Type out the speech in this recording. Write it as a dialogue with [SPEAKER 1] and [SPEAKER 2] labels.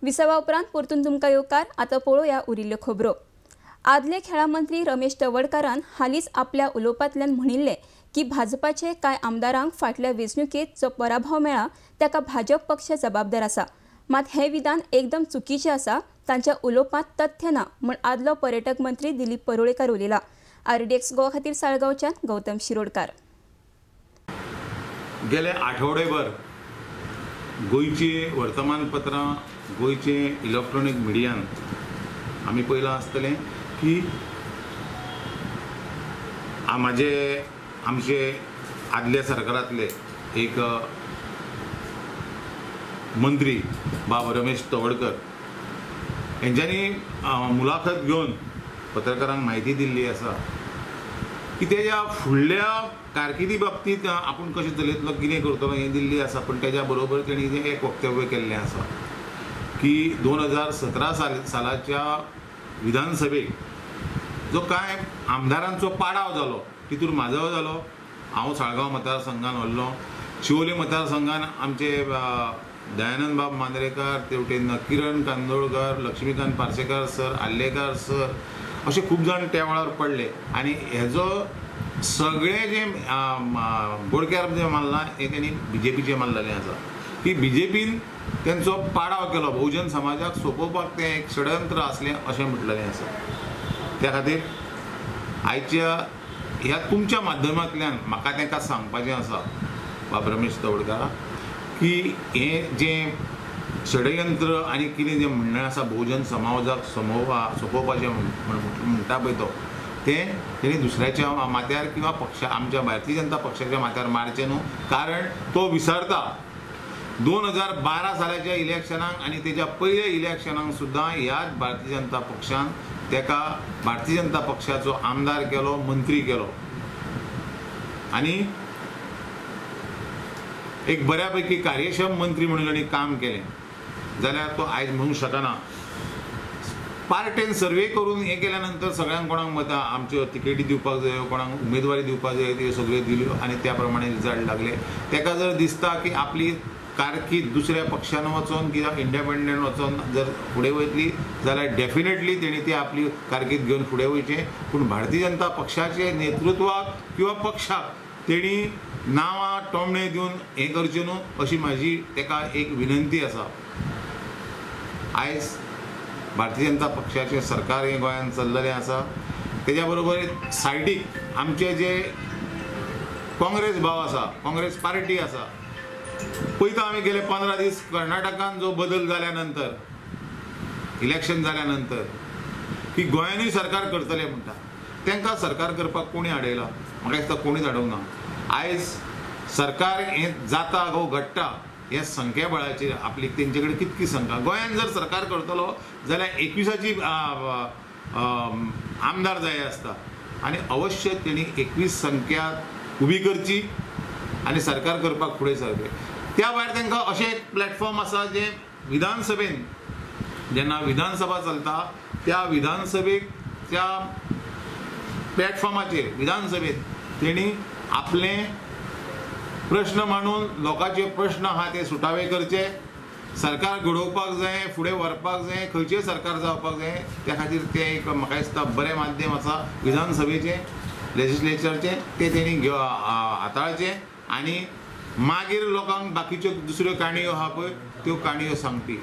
[SPEAKER 1] विसवा उपरांत परतून तुमकां येवकार. आतां पळोवया उरिल्ल्यो खबरो. आदले खेळां मंत्री रमेश तवडकारान हालींच आपल्या उलोवपांतल्यान म्हणिल्लें की भाजपाचे कांय आमदारांक फाटल्या वेंचणुकेंत जो पराभव मेळ्ळा ताका भाजप पक्ष जबाबदार आसा. मात हें विधान एकदम चुकीचें आसा. तांच्या उलोवपांत तथ्य ना म्हूण आदलो पर्यटक मंत्री दिलीप परुळेकार उलयला. आरडीएक्स गोवा खातीर साळगांवच्यान गौतम शिरोडकार.
[SPEAKER 2] गेले आठवडेभर गोंयची वर्तमानपत्रां, गोंयचे इलेक्ट्रॉनीक मिडियान आमी पळयलां आसतलें की म्हाजे आमचे आदल्या सरकारांतले एक मंत्री बाब रमेश तवडकर हेंच्यांनी मुलाखत घेवन पत्रकारांक म्हायती दिल्ली आसा की तेज्या फुडल्या कारकिर्दी बाबतींत आपूण कशें चलयतलो, कितें करतलो हें दिल्ली आसा. पूण तेज्या बरोबर तेणी एक वक्तव्य केल्लें आसा की 2017 सालाच्या विधानसभेक जो कांय आमदारांचो पाडाव जालो तितूर म्हाजो जालो. हांव साळगांव मतदारसंघान व्हरलो, शिवोली मतदारसंघान आमचे दयानंद बाब मांद्रेकार, तेवटेन किरण कांदोळकर, लक्ष्मीकांत पार्सेकार सर, आर्लेकार सर, अशे खूब जाण त्या वेळार पडले. आनी हेजो सगळे जे बोडक्यार जे मारलां हें तेणी बीजेपीचें मारलेलें आसा की बीजेपीन तेंचो पाडाव केलो, बहुजन समाजाक सोंपोवपाक तें एक षडयंत्र आसलें अशें म्हटलेलें आसा. त्या खातीर आयच्या ह्या तुमच्या माध्यमांतल्यान म्हाका तांकां सांगपाचें आसा बाब रमेश तवडकारा की हें जें षडयंत्र आनी कितें जें म्हणणें आसा बहुजन समाजाक सोंपोवपाचें म्हणटा पळय तो, तें तेणी दुसऱ्याच्या माथ्यार किंवा पक्षा आमच्या भारतीय जनता पक्षाच्या माथ्यार मारचें न्हू. कारण तो विसरता 2012 सालाच्या इलेक्शनाक आनी तेज्या पयल्या इलेक्शनाक सुद्दां ह्याच भारतीय जनता पक्षान तेका भारतीय जनता पक्षाचो आमदार केलो, मंत्री केलो आनी एक बऱ्यापैकी कार्यक्षम मंत्री म्हणून तांणी काम केलें. जाल्यार तो आयज म्हणूंक शकना. पार्टेन सर्वे करून हें केल्या नंतर सगळ्यांक कोणाक मतां आमच्यो तिकेटी दिवपाक जायो, कोणाक उमेदवारी दिवपाक जाय, त्यो सगळ्यो दिल्यो आनी त्या प्रमाणे रिजल्ट लागले. तेका जर दिसता की आपली कारकीर्द दुसऱ्या पक्षान वचोन किंवा इंडिपेंडंट वचोन जर फुडें वयतली जाल्यार डेफिनेटली तेणी ती आपली कारकीर्द घेवन फुडें वयचें. पूण भारतीय जनता पक्षाचे नेतृत्वाक किंवा पक्षाक तेणी नांवां टोमणे दिवन हें करचें न्हू अशी म्हाजी तेका एक विनंती आसा. आयज भारतीय जनता पक्षाचें सरकार हें गोंयांत चल्ललें आसा. तेज्या बरोबर सायडीक आमचे जे काँग्रेस भाव आसा, काँग्रेस पार्टी आसा, पळयता आमी गेले 15 दीस कर्नाटकान जो बदल जाल्या नंतर, इलेक्शन जाल्या नंतर की गोंयानूय सरकार करतले म्हणटा. तांकां सरकार करपाक कोणी आडयला? म्हाका दिसता कोणीच आडोवंक ना. आयज सरकार हें जाता गो घडटा हें संख्याबळाचेर आपली तेंचे कडेन कितकी संख्या. गोंयान जर सरकार करतलो जाल्यार 21 आमदार जाय आसता आनी अवश्य तेणी 21 संख्या उबी करची आनी सरकार करपाक फुडें सरचें. त्या भायर तांकां अशें एक प्लॅटफॉर्म आसा जें विधानसभेन जेन्ना विधानसभा चलता त्या विधानसभेक त्या प्लॅटफॉर्माचेर विधानसभेत तेणी आपले प्रश्न मांडून लोकांचे प्रश्न आहा ते सुटावे करचे, सरकार घडोवपाक जाय, फुडें व्हरपाक जाय, खंयचें सरकार जावपाक जाय. त्या खातीर तें एक म्हाका दिसता बरें माध्यम आसा विधानसभेचें, लेजिस्लेचरचें, तें तेणी हाताळचें आनी मागीर लोकांक बाकीच्यो दुसऱ्यो काणयो आहा पळय त्यो काणयो सांगपी.